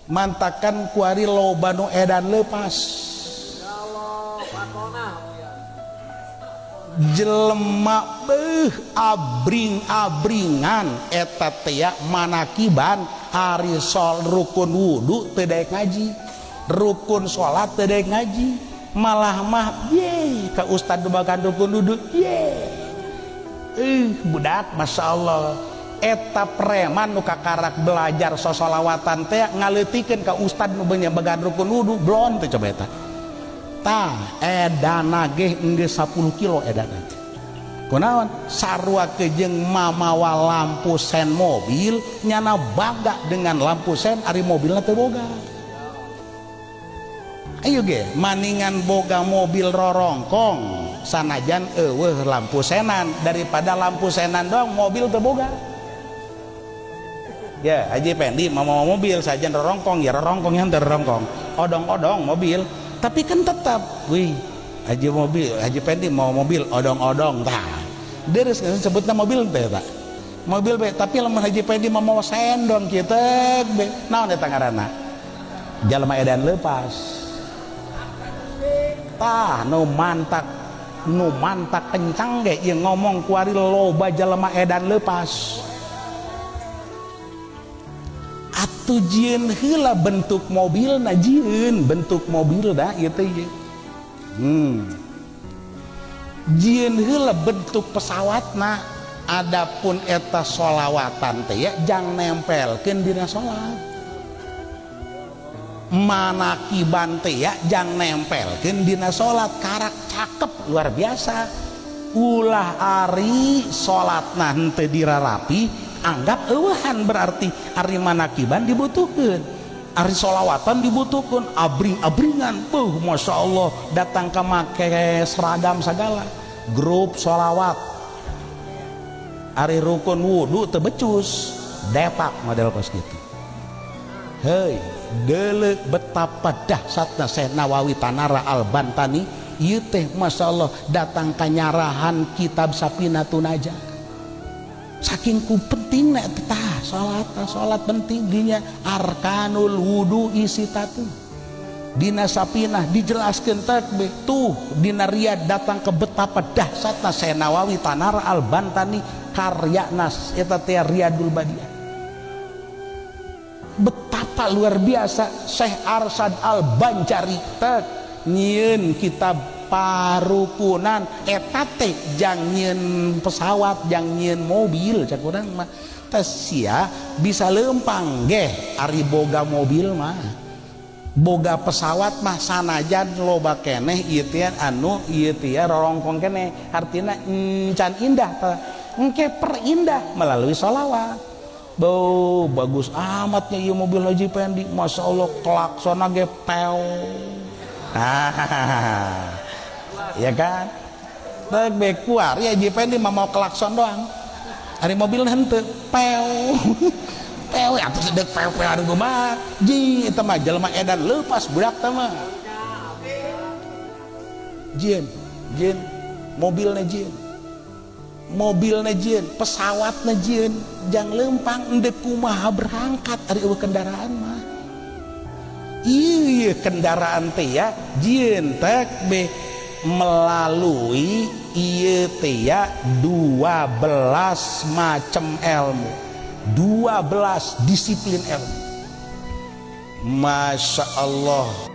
Mantakan kuari loba nu edan lepas. Jelema beuh abring-abringan eta teh manakiban ari sol rukun wudu teu daek ngaji, rukun salat teu daek ngaji, malah mah ye ka ustad nu bagan rukun wudu ye. Budak masyaallah eta preman nu kakarak belajar sosolawatan teh ngaleutikeun ka ustad nu bagan rukun wudu blon teh coba eta. Tah edana ge geus 10 kilo edana. Kunaon sarua jeung mamawa lampu sen mobil nyana bangga dengan lampu sen ari mobilna teu boga. Ayo ge maningan boga mobil rorongkong sanajan eueuh lampu senan daripada lampu senan doang mobil teu boga. Ya Haji Pendi mamawa mobil sajan rorongkong ya rorongkong yang teu rorongkong. Odong-odong mobil tapi kan tetap wih Haji mobil Haji Pendi mau mobil odong-odong tah deres sebutna mobil teh tak mobil be tapi lamun Haji Pendi mau mawa sendong kieu teh be naon eta ngaranna jalma edan leupas tah nu mantak kencang ge ieu ngomong kuari loba jalma edan leupas atuh jieun heula bentuk mobilna jieun bentuk mobil da ieu teh ieu. Jieun heula bentuk pesawatna adapun eta sholawatan teh ya jang nempelkeun dina salat. Manakiban teh ya jang nempelkeun dina salat karak cakep luar biasa. Ulah ari salatna henteu dirarapi anggap eueuhan berarti ari manakiban dibutuhkeun ari sholawatan dibutuhkeun abring-abringan beuh Masya Allah datang ka make seragam sagala grup sholawat ari rukun wudu teu becus depak model kos kitu. Hei deuleu betapa dahsyatna Syekh Nawawi Tanara Al-Bantani ieu teh Masya Allah datang ka nyarahan kitab Safinatun Najah. Saking ku penting nek tah salat penting dinya arkanul wudu isi tatu dina sapinah dijelaskeun teh tuh dina Riyad datang ke betapa dahsyatna Syekh Nawawi Tanara Al-Bantani karya nas eta teh Riyadul Badiah betapa luar biasa Syekh Arsyad Al-Banjari teh nyieun kitab parukunan eta teh jang nyieun pesawat jang nyieun mobil cak urang mah teh sia bisa leumpang geh ari boga mobil mah boga pesawat mah sanajan loba keneh ieu teh anu ieu teh rorongkong keneh artina encan indah teh engke perindah melalui sholawat. Beuh bagus amatnya ieu mobil Haji Pendi Masya Allah klaksonna ge peo. Nah, ya kan teh kuar ya Haji Pendi mah mau klakson doang ari mobil henteu peo peo atuh sedek peo peo anu kumaha ji eta mah jelema edan leupas budak teh mah jieun jieun mobilna jieun mobilna jieun pesawatna jieun jang leumpang endek kumaha berangkat ari eueuh kendaraan mah. Iya kendaraan teh ya jieun teh be melalui ieu teh ya 12 macam ilmu, 12 disiplin ilmu. Masya Allah.